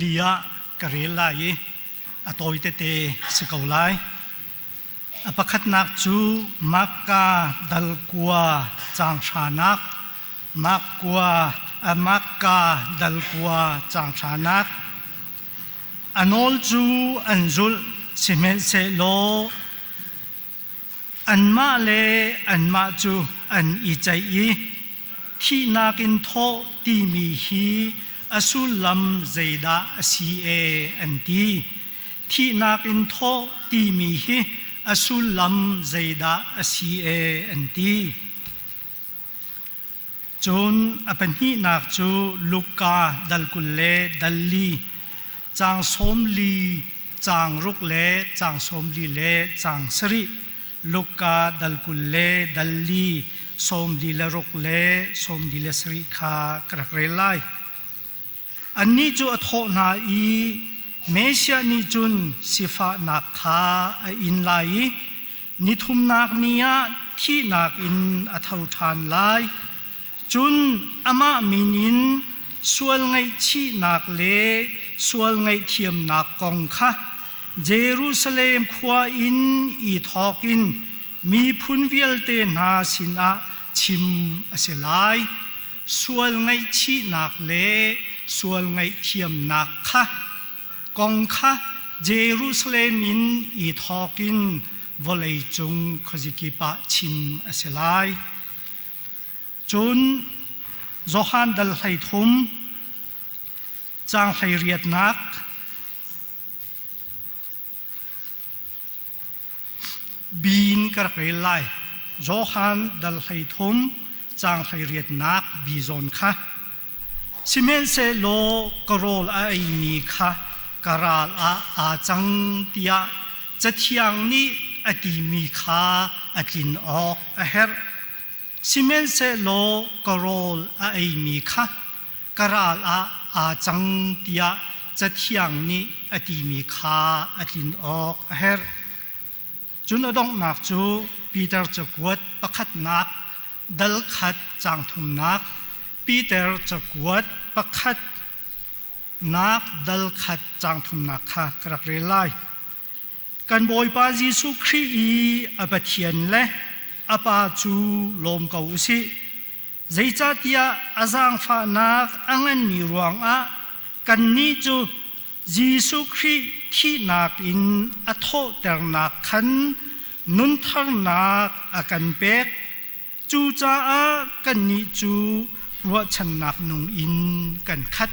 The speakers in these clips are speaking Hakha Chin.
Li ah ka rel lai i a tawi tete si ko lai. A pakhatnak cu Makka dal kua caang hranak, Makkua, Makka dal kua caang hranak. A nawl cu an zulh, sihmanhsehlaw Anmah le anmah cu an i ceih i thihnak in thawh timi hi a sullam zeidah a si e an ti. Thihnak in thawh timi hi a sullam zeidah a si e an ti. Cun a pahnihnak cu Luka dal 20 le dal li, caang 40, caang ruk le caang 40 le caang sarih, Luka dal 20 le dal li, 46 le 47 kha ka rak rel lai. Annih cu a thawh hna i Messiah nih cun sifahnak kha a in lai i nithumnak ni ah thihnak in a tho ṭhan lai. Cun amah min in sual ngaihchihnak le sual ngaihthiamnak kong kha Jerusalem khua in i thawk in miphun vialte hna sinah chim a si lai. Sual ngaihchihnak le sual ngaihthiamnak kha kong kha Jerusalem in i thawk in vawleicung khuazikip ah chim a si lai. Cun Johan dal 13 caang 18nak Bin ka rak rel lai. Johan dal 13 caang 18nak bi zawn kha. Sihmanhsehlaw ka rawl a eimi kha ka ral ah aa cang tiah Cathiang nih a timi kha a tlin awk a herh. Sihmanhsehlaw ka rawl a eimi kha ka ral ah aa cang tiah Cathiang nih a timi kha a tlin awk a herh. Cun a donghnak cu Peter cakuat pakhatnak dal khat caang thumnak Peter cakuat pakhat nak dal khat caang thumnak kha ka rak rel lai. Kan Bawipa Jesuh Khrih i a Pathian le a Pa cu lawm ko u sih. Zeicahtiah a zaangfahnak a nganmi ruangah kannih cu Jesuh Khrih thihnak in a thawhternak khan nuntharnak a kan pek. Cucaah kannih cu ruahchannak nung in kan khat.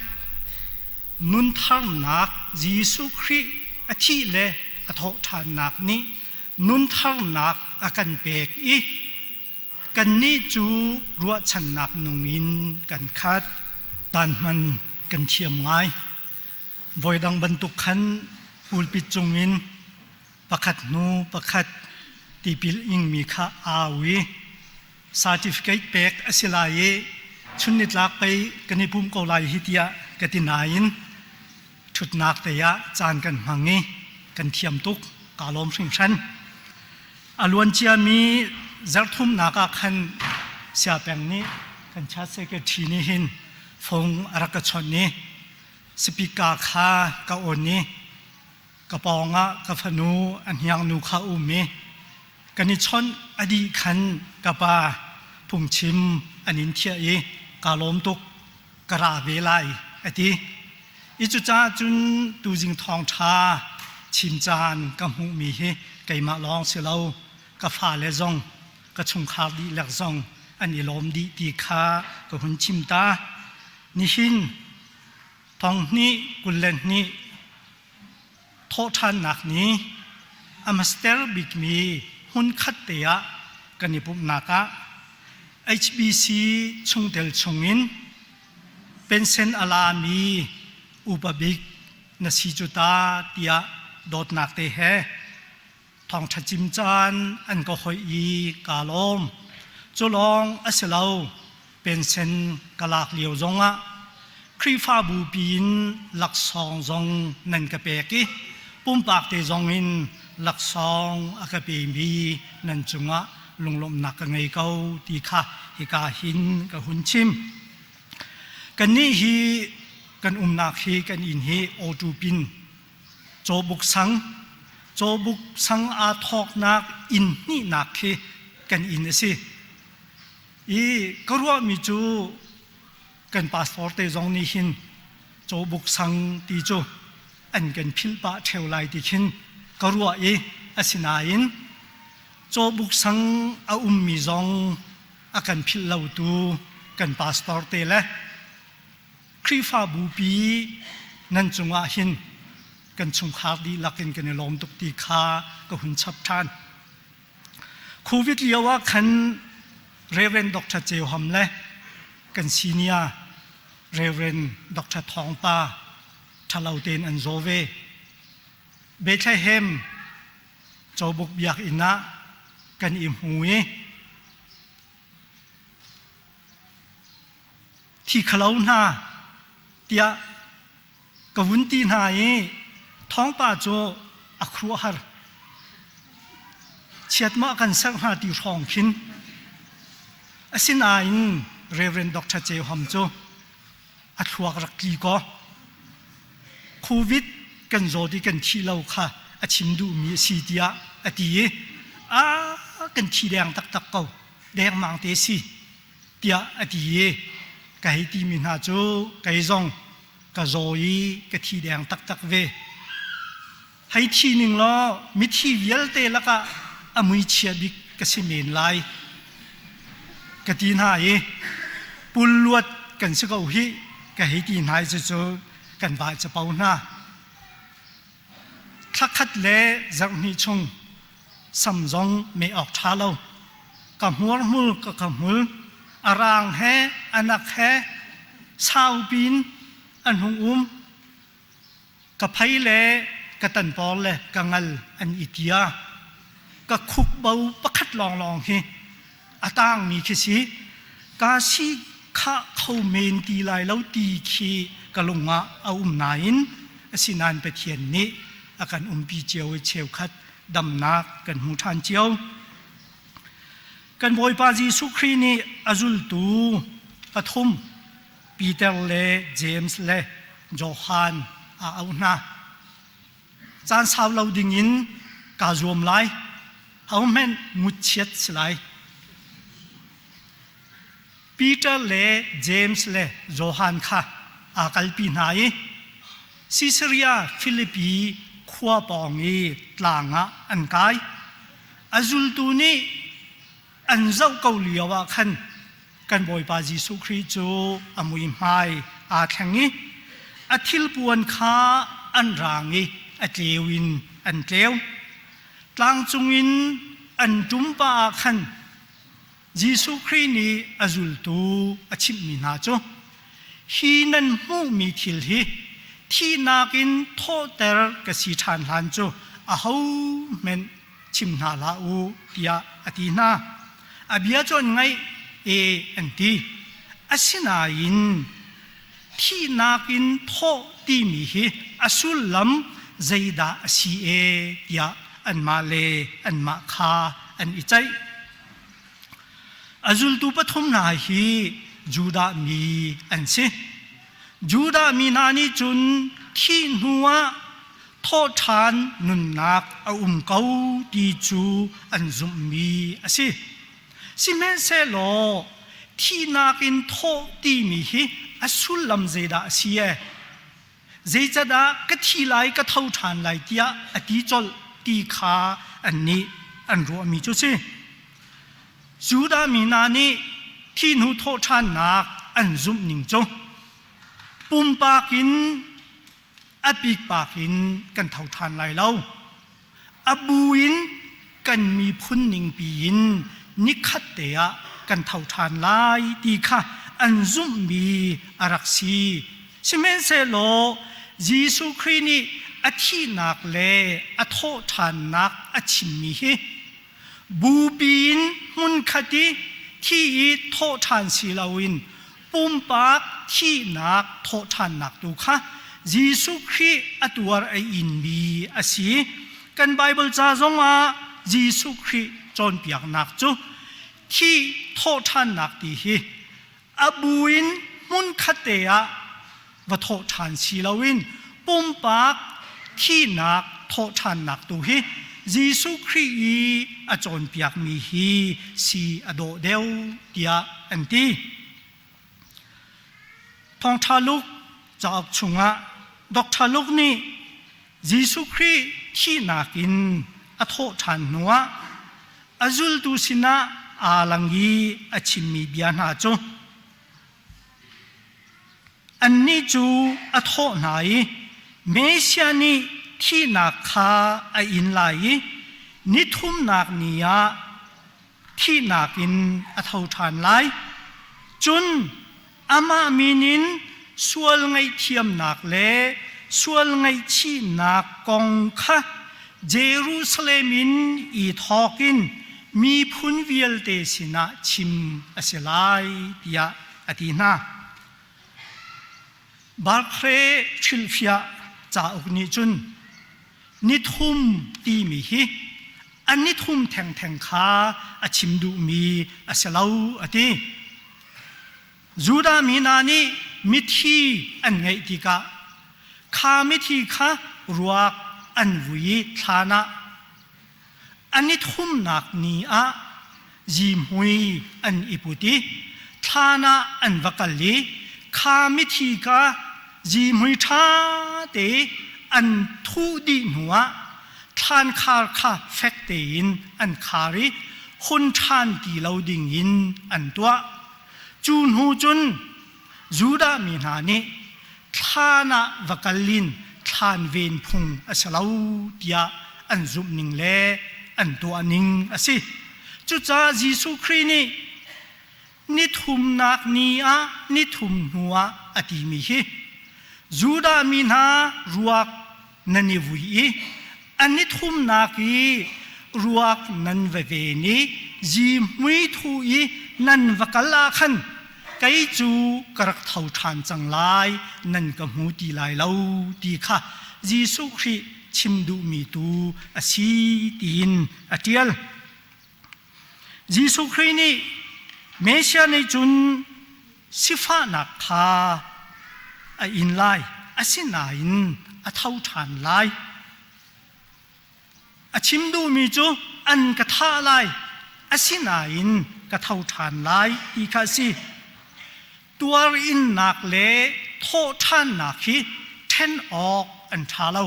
Nuntharnak Jesuh Khrih a thih le a thawhṭhannak nih nuntharnak a kan pek i Kannih cu ruahchannak nung in kan khat. Tan hman kan thiam ngai. Voidang bantuk khan pulpit cungin pakhat hnu pakhat tipil ingmi kha au i certificate pek a si lai i chun nitlak pei kan i pum ko lai hi tiah ka ti nain ṭhutnak te ah caan kan hmang i kan thiam tuk kaa lawm hringhran. A luanciami zarhthumnak ah khan Siapeng nih kan chat secretary nih hin phone a rak ka chawnh i speaker kha ka on i ka pawng ah ka fanu a hniangnu kha um i kan i chawnh a dih khan ka pa phungchim an in thiah i kaa lawm tuk ka ra ve lai a ti. I cucaah cun tuzing thawngṭha chim caan ka hmuhmi hi keimah lawng si lo, ka fale zong, ka chungkhar dihlak zong an i lawm dih ti kha ka hun chim ta. Nihin thong hnih 22 thawhṭhannak ni a master bikmi hmunkhat te ah kan i pumhnak ah HBC chungtel chungin pension a lami upa bik na si cu ta tiah dawtnak te he thawngṭha cim caan an ka hoih i kaa lawm. Cu lawng a si lo, pension ka lak lio zongah Khrihfabu piin laksawng zong nan ka pek i pumpak te zong in laksawng a ka pemi nan cungah lunglawmhnak ka ngei ko ti kha hika hin ka hun chim. Kannih hi Kan umnak hi kan inn hi Awtu pin Cawbuk sang Cawbuk sang aa thawknak inn hnihnak khi kan inn a si. I ka ruahmi cu kan pastor te zong nih hin Cawbuk sang ti cu an kan philh pah ṭheo lai ti khin ka ruah i asinain Cawbuk sang a ummi zong a kan philh lotu kan pastor te le Khrihfabu pi nan cungah hin kan chungkhar dihlak in kan i lawm tuk ti kha ka hun chap ṭhan. Covid lio ah khan Reverend Dr. Ceu Ham le kan senior Reverend Dr. Thawng Pa ṭhalo tein an zaw ve. Bethlehem Cawbuk biakinn ah kan i hmu i thi khalo hna tiah ka vun ti hna i thawngpa cu a khuahar chiat ma kan serh hna ti hrawng khin asinain Reverend Dr. Ceu Ham cu a thluak rak tli kaw COVID kan zawt i kan thi lo kha a chim duhmi a si tiah a ti i a kan thi deng taktak ko dengmang te si tiah a ti i ka hei timi hna cu kei zong ka zaw i ka thi deng taktak ve. Hei thi ning law mithi vialte lakah a mui chia bik ka si men lai ka ti hna i pulluat kan si ko hih ka hei ti hna i cucu kan vai capo hna. Thlakhat le zarhhnih chung sam zong meh awk ṭha lo. Ka hmuarhmul ka ka hmul, a raang he a nak he saupi in an hung um. Ka phei le ka tanpawr le ka ngal an i tia. Ka khukbo pakhat lawnglawng hi a tangmi khi si. Ka si khah kho men ti lai lo ti khi ka lung ah a um nain asinain Pathian nih a kan umpi cio i cheukhat damnak kan hmu ṭhan cio. Kan Bawipa Jesuh Khrih nih a zultu pathum Peter le James le Johan a auh hna. Caan sau lo dingin kaa zuam lai. Hohmanh ngutchiat si lai. Peter le James le Johan kha aa kalpi hna i Caesarea Philippi khua pawng i tlang ah an kai. A zultu nih an zoh ko lio ah khan kan Bawipa Jesuh Khrih cu a muihmai aa thleng i a thilpuan kha an raang i a tleu in an tleu. Tlang cungin an ṭum pah ah khan Jesuh Khrih nih a zultu a chimhmi hna cu hi nan hmuhmi thil hi thihnak in thawhter ka si ṭhan hlan cu ahohmanh chim hna hlah u tiah a ti hna. A bia cu an ngaih e an ti. Asinain thihnak in thawh timi hi a sullam zeidah a si e tiah anmah le anmah kha an i ceih. A zultu pathum hna hi Judah mi an si. Judah mi hna nih cun thih hnuah thawhṭhan nunnak a um ko ti cu an zumhmi a si. Sihmanhsehlaw thihnak in thawh timi hi a sullam zeidah a si ee? Zeicadah ka thi lai ka tho ṭhan lai tiah a ti colh ti kha annih an ruahmi cu si. Judah mi hna nih thi hnu thawhṭhannak an zumh ning cu pumpak in a pikpak in kan tho ṭhan lai lo. A bu in kan miphun ningpi in nikhat te ah kan tho ṭhan lai ti kha an zumhmi a rak si. Sihmanhsehlaw Jesuh Khrih nih a thihnak le a thawhṭhannak a chimmi hi bupi in hmunkhat i thi i thawhṭhan si loin pumpak thihnak thawhṭhannak tu kha Jesuh Khrih a tuar a inmi a si. Kan Baibal ca zongah Jesuh Khrih cawnpiaknak cu thih thawhṭhannak ti hi a bu in hmunkhat te ah. va thawh ṭhan si loin pumpak thihnak thawh ṭhannak tu hi Jesuh Khrih i a cawnpiakmi hi si a dawh deuh tiah an ti. Thawngṭha Luke cauk chungah Dr. Luke nih Jesuh Khrih thihnak in a thawh ṭhan hnuah a zultu sinah aa lang i a chimmi bia hna cu Annih cu a thawh hna i Messiah nih thihnak kha a in lai i nithumnak ni ah thihnak in a tho ṭhan lai. Cun amah min in sual ngaihthiamnak le sual ngaihchihnak kong kha Jerusalem in i thawk in miphun vialte sinah chim a si lai tiah a ti hna. Barclay hrilhfiah cauk nih cun nithum timi hi a nithum thengtheng kha a chim duhmi a si lo a ti. Judah mi hna nih mithi an ngeih tikah kha mithi kha ruak an vui i thlan ah An i thumnak ni ah zihmui an i put i thlan ah an va kal i kha mithi kha zihmui ṭha te an thuh dih hnuah thlankhar kha fek tein an khar i hun ṭhan ti lo dingin an tuah. Cu hnu cun Judah mi hna nih thlan ah va kal in thlan ven phung a si lo tiah an zumhning le an tuahning a si. Cucaah Jesuh Khrih nih nithumnak ni ah nithum hnuah a timi hi Judah mi hna ruak nan i vui i a nithumnak i ruak nan va ven i zihmui thu i nan va kal ah khan kei cu ka rak tho ṭhan cang lai nan ka hmu ti lai lo ti kha Jesuh Khrih chim duhmi tu a si tiin a ṭial. Jesuh Khrih nih Messiah nih cun sifahnak kha a in lai asinain a tho ṭhan lai. A chim duhmi cu an ka thah lai asinain ka tho ṭhan lai ti kha a si. Tuar innak le thawh ṭhannak hi ṭhen awk an ṭha lo.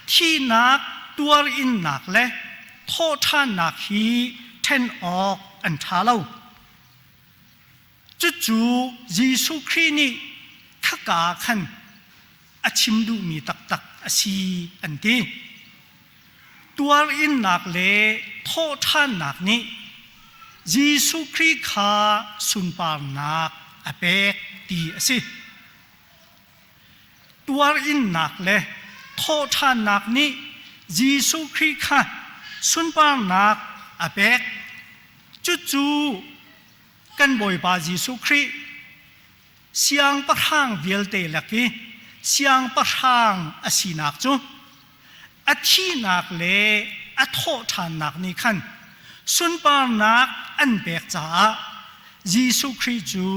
Thihnak tuar innak le thawh ṭhannak hi ṭhen awk an ṭha lo. Cucu Jesuh Khrih nih khaka khan a chim duhmi taktak a si an ti. Tuar innak le thawhṭhannak nih Jesuh Khrih kha sunparnak a pek ti a si. Tuar innak le thawhṭhannak nih Jesuh Khrih kha sunparnak a pek. Cucu kan Bawipa Jesuh Khrih siangpahrang vialte lak i siangpahrang a sinak cu a thihnak le a thawhṭhannak nih khan sunparnak an pek caah Jesuh Khrih cu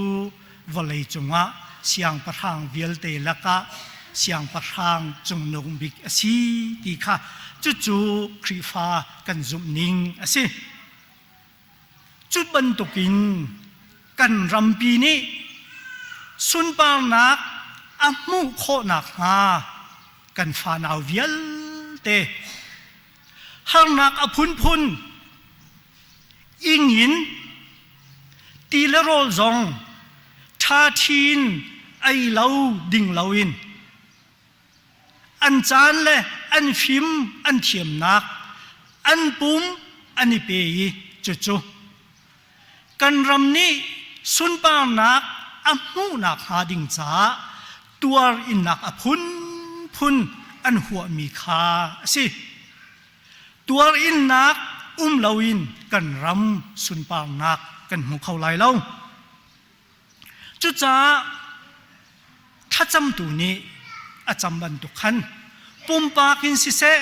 vawlei cungah siangpahrang vialte lakah siangpahrang cungnung bik a si ti kha cucu Khrihfa kan zumhning a si. Cu bantukin kan rampi nih sunparnak a hmuh khawh nakhnga kan fanau vialte harnak a phunphun ing in ti le rawl zong ṭhaṭhi in ei lo ding loin An caan le an fim an thiamnak an pum an i pe i cucu kan ram nih sunparnak a hmuhnak hnga ding caah tuar innak a phunphun an huahmi kha a si. Tuar innak um loin kan ram sunparnak kan hmu kho lai lo. Cucaah thlacamtu nih a cam bantuk khan pumpak in siseh,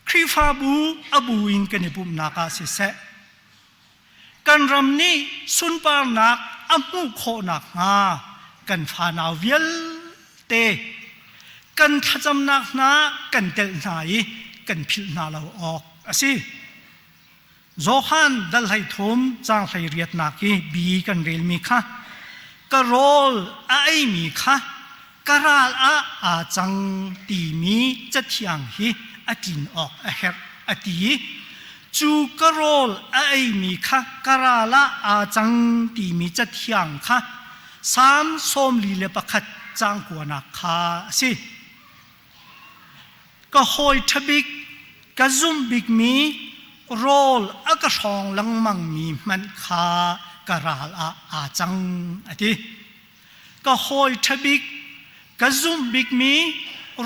Khrihfabu a bu in kan i pumhnak ah siseh, kan ram nih sunparnak a hmuh khawh nakhnga Kan fanau vialte kan thlacamnak hna kan telh hna i kan philh hna lo awk a si. Johan dal 13 caang 18nak i bi kan relmi kha ka rawl a eimi kha ka ral ah aa cang timi cathiang hi a tlin awk a herh a ti i cu ka rawl a eimi kha ka ral ah aa cang timi cathiang kha Salm 41 caang kuanak kha a si. Ka hawi ṭhabik, ka zumh bikmi rawl a ka hrawng lengmangmi hmanh kha ka ral ah aa cang a ti. Ka hawi ṭhabik, ka zumh bikmi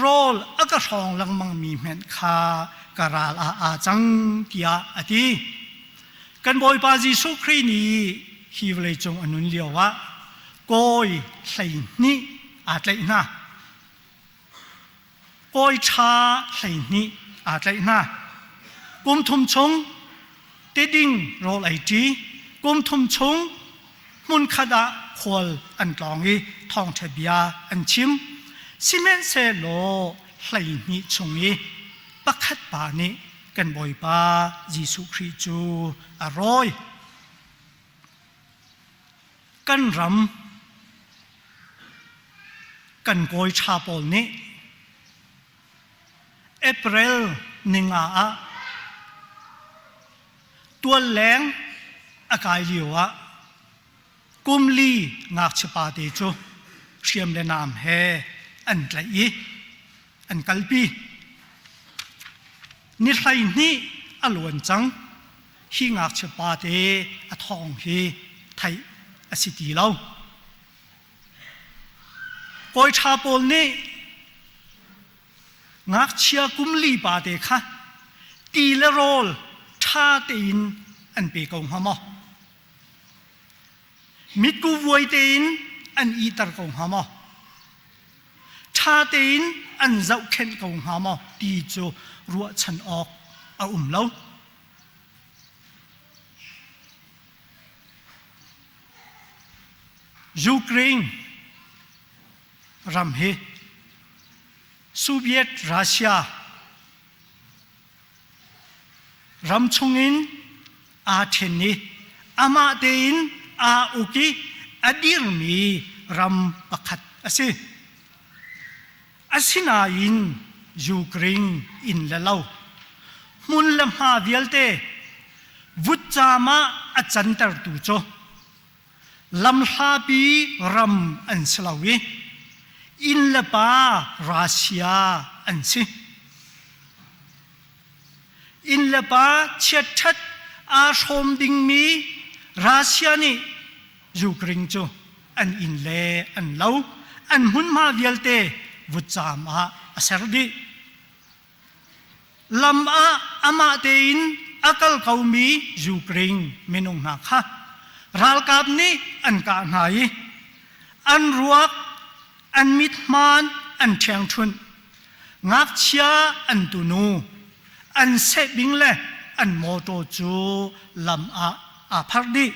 rawl a ka hrawng lengmangmi hmanh kha ka ral ah aa cang tiah a ti. Kan Bawipa Jesuh Khrih nih hi vawleicung a nun lioah kawi 12 aa tlaih hna. Kawi ṭha 12 aa tlaih hna. Kum thum chung tiding rawl ei ṭi, kum thum chung hmunkhat ah khual an tlawng i thawngṭha bia an chim. Sihmanhsehlaw 12 chung i pakhat pa nih kan Bawipa Jesuh Khrih cu a rawi. Kan ram kan kawi ṭha pawl nih April ninga ah tualleng a kai lio ah kum li ngakchia pate cu hriam le naam he an tlaih i an kalpi. Ni 12 a luan cang. Hi ngakchia pate a thawng hi theih a si ti lo. Kawi ṭha pawl nih ngakchia kum li pate kha ti le rawl ṭha tein an pe ko hnga maw? Mitku vuai tein an ihter ko hnga maw? Ṭha tein an zohkhenh ko hnga maw ti cu ruahchan awk a um lo. Ukraine ram hi Soviet Russia ram chungin aa ṭhen i amah tein aa uk i a dirmi ram pakhat a si. Asinain Ukraine inn le lo hmun le hma vialte vutcaam ah a cantertu cu lamhlapi ram an si lo i inn le pa Russia an si. Inn le pa chiatṭhat aa hrawm dingmi Russia nih Ukraine cu an inn le an lo an hmunhma vialte vutcaam ah a ser dih. Lam ah amah tein a kal komi Ukraine minung hna kha ralkap nih an kah hna i an ruak an mithmaan an ṭhiangṭhunh. Ngakchia an tunu an sehbing le an mawṭaw cu lam ah aa pharh dih.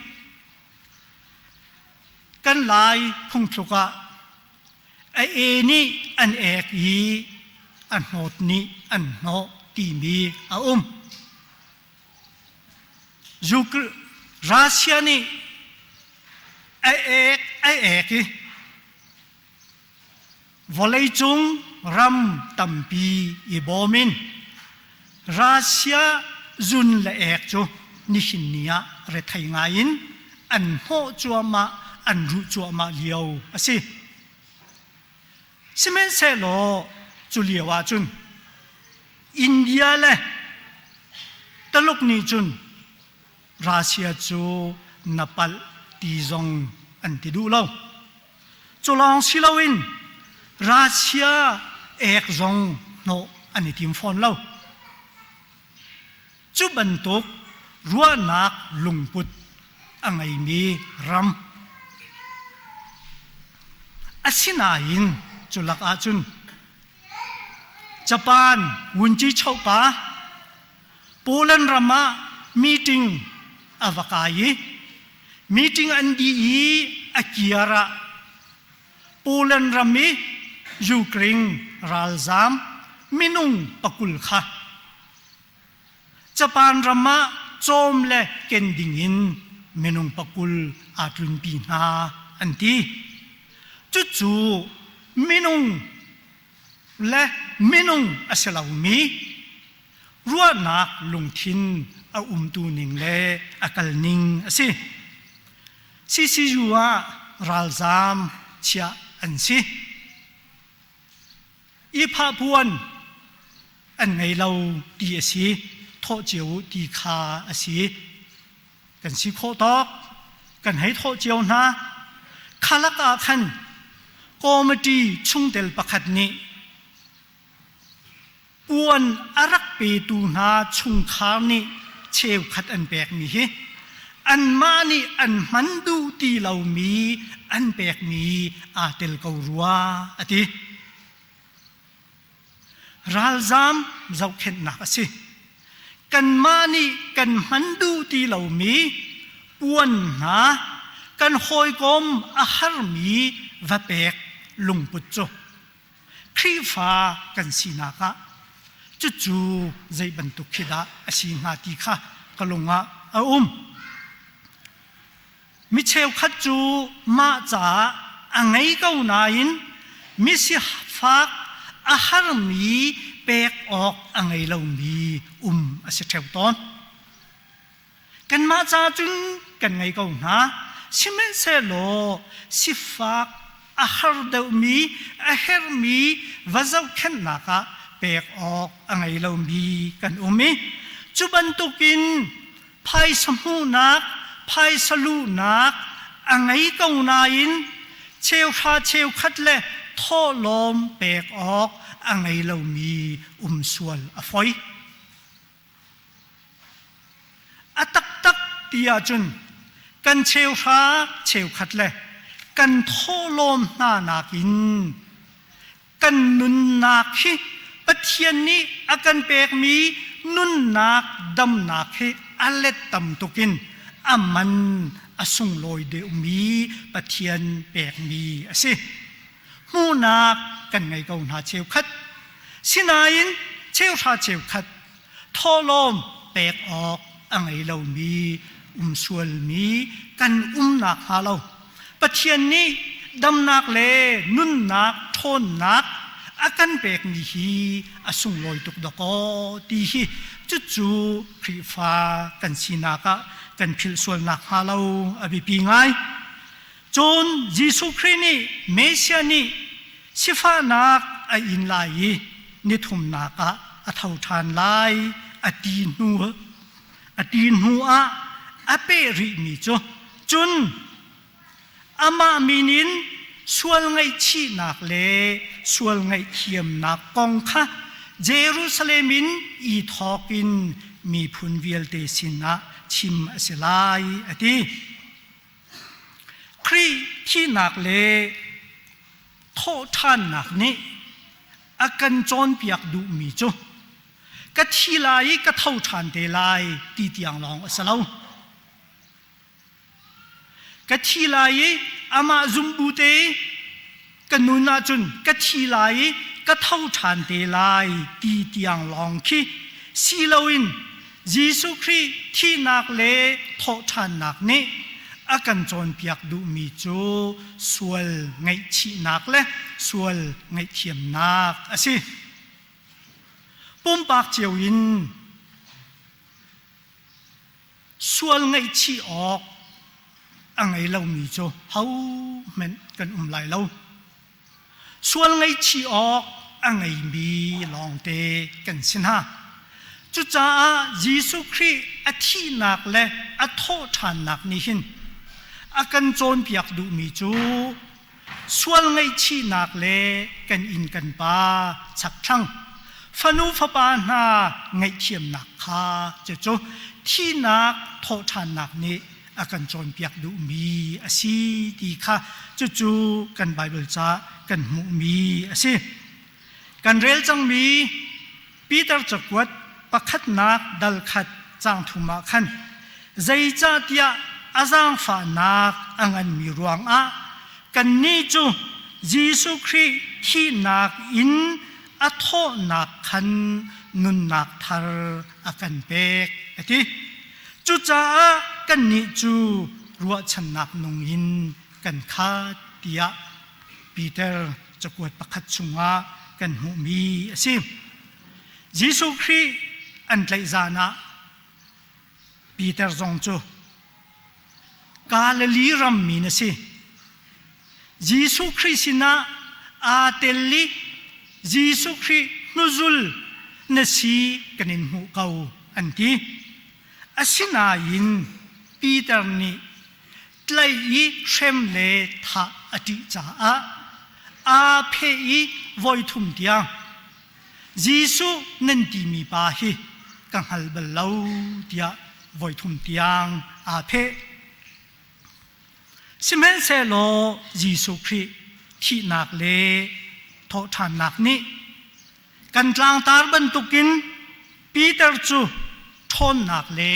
Kan Lai phungthluk ah a e nih an ek i a hnawt nih an hnawh timi a um. Russia nih a ek a ek i Vawleicung ram tampi i bawm in Russia zun le ek cu nihin ni ah rethei ngai in an hnawh cuahmah, an ruh cuahmah lio a si. Sihmanhsehlaw cu lio ahcun India le Taluk nih cun Russia cu na palh ti zong an ti duh lo. Cu lawng si loin Russia ek zong hnawh an i tim fawn lo. Cu bantuk ruahnak lungput a ngeimi ram. Asinain cu lak ahcun Japan Wunci Chopa Poland ram ah meeting a va kai i meeting an dih i a kiar ah. Poland ram i Ukraine ralzaam minung pakul kha Japan ram ah cawm le ken ding in minung pakul aa tlunpi hna an ti. Cucu minung le minung a si lomi ruahnak lungthin a umtu ning le a kal ning a si. CCU ah ralzaam chiah an si. Iphah puan an ngei lo ti a si, thawh cio u ti kha a si. Kan si khawh tawk, kan hei thawh cio hna. Khalak ah khan committee chungtel pakhat nih Puan a rak petu hna chungkhar nih cheukhat an pekmi hi anmah nih an hman duh ti lomi an pekmi aa tel ko rua a ti. Ralzaam zohkhenhnak a si. Kanmah nih kan hman duh ti lomi puan hna kan hawikom a harmi va pek lungput cu Khrihfa kan sinak ah cucu zei bantuk khi dah a si hnga ti kha ka lung ah a um. Mi cheukhat cu mah caah a ngei ko nain misifak a harmi pek awk a ngei lomi um a si ṭheo tawn. Kanmah ca cun kan ngei ko hna. Sihmanhsehlaw sifak a har deuhmi, a herhmi va zohkhenhnak ah pek awk a ngei lomi kan um i cu bantukin phaisa hmuhnak, phaisa luhnak a ngei ko nain cheuhra cheukhat le thawhlawm pek awk a ngei lomi um sual a foi. A taktak ti ahcun kan cheuhra cheukhat le kan thawhlawm hna nakin kan nunnak hi Pathian nih a kan pekmi nunnak damnak hi a let tam tukin a man a sunglawi deuhmi Pathian pekmi a si. Hmuhnak kan ngei ko hna cheukhat. Sinain cheuhra cheukhat thawhlawm pek awk a ngei lomi um sualmi kan umnak hnga lo Pathian nih damnak le nunnak ṭhawnnak a kan pekmi hi a sunglawi tuk dawkaw ti hi cucu Khrihfa kan sinak ah kan philh sualnak hnga lo a biapi ngai. Cun Jesuh Khrih nih Messiah nih sifahnak a in lai i nithumnak ah a tho ṭhan lai a ti hnu a ti hnu ah a peh rihmi cu cun amah min in sual ngaihchihnak le sual ngaihthiamnak kong kha Jerusalem in i thawk in miphun vialte sinah chim a si lai a ti. Khrih thihnak le thawhṭhannak nih a kan cawnpiak duhmi cu ka thi lai i ka tho ṭhan te lai ti tiang lawng a si lo. Ka thi lai i amah zumbu te ka nun ahcun ka thi lai i ka tho ṭhan te lai ti tiang lawng khi si loin Jesuh Khrih thihnak le thawhṭhannak nih a kan cawnpiak duhmi cu sual ngaihchihnak le sual ngaihthiamnak a si. Pumpak cio in sual ngaihchih awk a ngei lomi cu hohmanh kan um lai lo. Sual ngaihchih awk a ngeimi lawngte kan si hna. Cucaah Jesuh Khrih a thihnak le a thawhṭhannak nih hin a kan cawnpiak duhmi cu sual ngaihchihnak le kan inn kan pa chakthlang fanu fapa hna ngaihthiamnak kha cucu thihnak thawhṭhannak nih a kan cawnpiak duhmi a si ti kha cucu kan Baibal ca kan hmuhmi a si. Kan rel cangmi Peter cakuat pakhatnak dal khat caang thum ah khan zeicahtiah a zaangfahnak a nganmi ruangah kannih cu Jesuh Khrih thihnak in a thawhnak khan nunnak thar a kan pek a ti. Cucaah kannih cu ruahchannak nung in kan khat tiah Peter cakuat pakhat chungah kan hmuhmi a si. Jesuh Khrih an tlaih zan ah Peter zong cu Galilee rammi na si. Jesuh Khrih sinah aa tel i Jesuh Khrih hnuzul na si kan in hmuh ko an ti. Asinain Peter nih tlaih i hrem le thah a ṭih caah aa pheh i voithum tiang Jesuh nan timi pa hi ka hngal bal lo tiah voithum tiang aa pheh. Sihmanhsehlaw Jesuh Khrih thihnak le thawhṭhannak nih kan tlangtar bantukin Peter cu ṭhawnnak le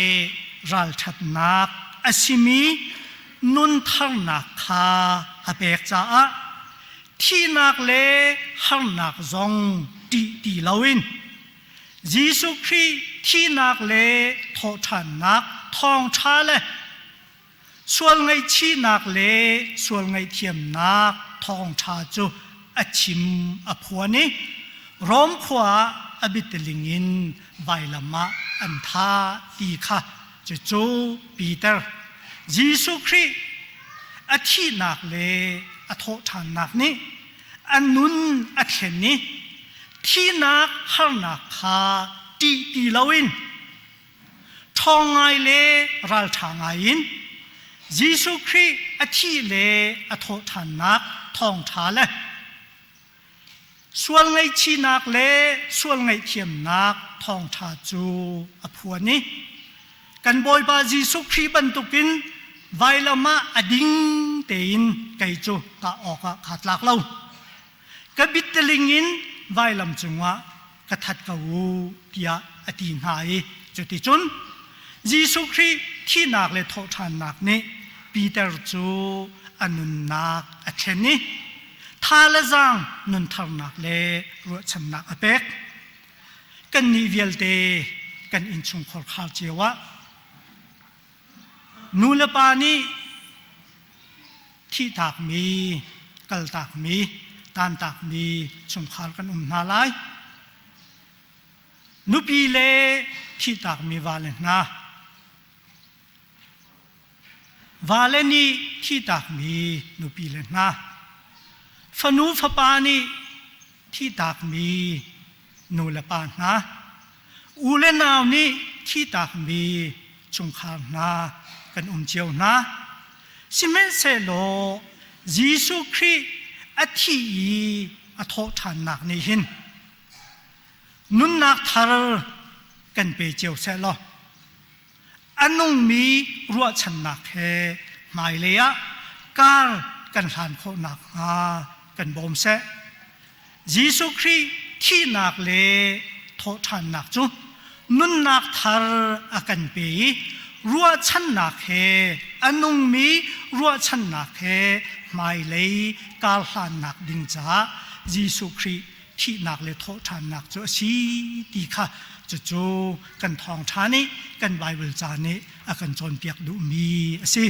ralṭhatnak a simi nuntharnak kha a pek caah thihnak le harnak zong ṭih ti loin Jesuh Khrih thihnak le thawhṭhannak thawngṭha le Sual ngaihchihnak le sual ngaihthiamnak thawngṭha cu a chim a phuan i Rom khua ah a bitiling in vailam ah an thah ti kha cucu Peter Jesuh Khrih a thihnak le a thawhṭhannak nih a nun a thlen i thihnak harnak kha ṭih ti loin Ṭhawng ngai le ralṭha ngai in Jesuh Khrih a thih le a thawhṭhannak thawngṭha le sual ngaihchihnak le sual ngaihthiamnak thawngṭha cu a phuan i kan Bawipa Jesuh Khrih bantukin vailam ah a ding tein kei cu kah awkah kaa tlak lo. Ka bitteling in vailam cungah ka that ko u tiah a ti hna i cuticun Jesuh Khrih thihnak le thawhṭhannak nih Peter cu a nunnak a thlen i tha le zaang nuntharnak le ruahchannak a pek. Kannih vialte kan innchungkhar khar cio ah nu le pa nih thihtakmi, kaltakmi, tantakmi chungkhar kan um hna lai. Nupi le thihtakmi vale hna, vale nih thihtakmi nupi le hna, fanu fapa nih thihtakmi nu le pa hna, u le nau nih thihtakmi chungkhar hna kan um cio hna. Sihmanhsehlaw Jesuh Khrih a thih i a thawhṭhannak nih hin nunnak thar kan pe cio sehlaw a nungmi ruahchannak he hmailei ah kar kan hlan khawh nakhnga kan bawm seh. Jesuh Khrih thihnak le thawhṭhannak cu nunnak thar a kan pe i ruahchannak he a nungmi ruahchannak he hmailei karhlannak ding caah Jesuh Khrih thihnak le thawhṭhannak cu a si ti kha cucu kan thawngṭha nih kan Baibal ca nih a kan cawnpiak duhmi a si.